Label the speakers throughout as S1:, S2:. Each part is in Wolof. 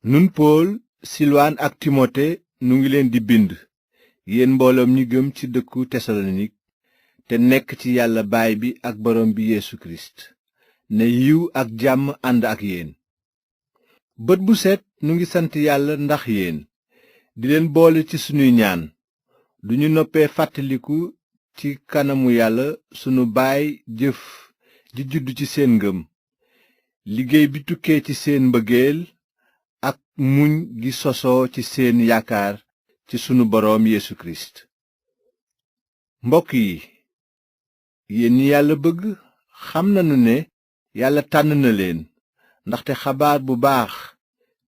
S1: nun pool silwaan ak timote nu ngi leen di bind yéen mbooloom ñi gëm ci dëkku tesalonik te nekk ci yàlla baay bi ak borom bi Yeesu kirist ne yiw ak jàmm ànd ak yéen. bët bu set nu ngi sant yàlla ndax yéen di leen boole ci sunuy ñaan duñu noppee fàttaliku ci kanamu yàlla sunu baay jëf ji juddu ci seen ngëm, liggéey bi tukkee ci seen mbëggeel ak muñ gi sosoo ci seen yaakaar ci sunu boroom Yeesu kirist. mbokk yi, yéen ñi yàlla bëgg xam nanu ne yàlla tànn na leen, ndaxte xabaar bu baax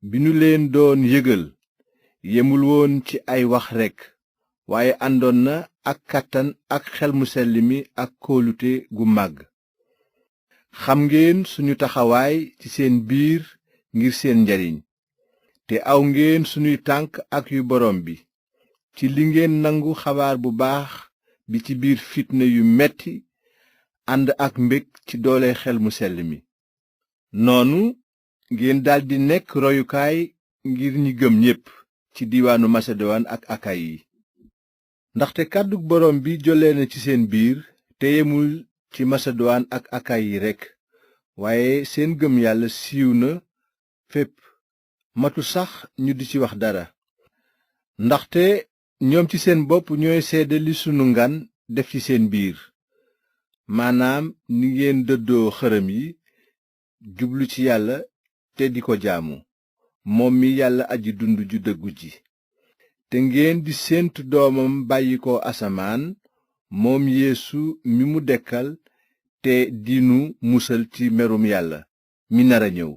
S1: bi nu leen doon yëgal yemul woon ci ay wax rekk, waaye àndoon na ak kàttan ak xel mu sell mi ak kóolute gu màgg. xam ngeen suñu taxawaay ci seen biir ngir seen njariñ, te aw ngeen sunuy tànk ak yu borom bi ci li ngeen nangu xabaar bu baax bi ci biir fitna yu metti ànd ak mbég ci doole xel mu sell mi. noonu ngeen daldi nekk royukaay ngir ñi gëm ñépp ci diiwaanu maseduwaan ak akayi. ndaxte kàddug borom bi jollee na ci seen biir te yemul ci maseduwaan ak akayi rekk, waaye seen gëm yàlla siiw na fépp, matu sax ñu di ci wax dara. ndaxte ñoom ci seen bopp ñooy seede li sunu ngan def ci seen biir, maanaam ni ngeen dëddoo xërëm yi jublu ci yàlla te di ko jaamu, moom mi yàlla aji dund ju dëggu ji, te ngeen di séentu doomam bàyyi ko asamaan, moom Yeesu mi mu dekkal te dinu musal ci merum yàlla mi nara ñëw.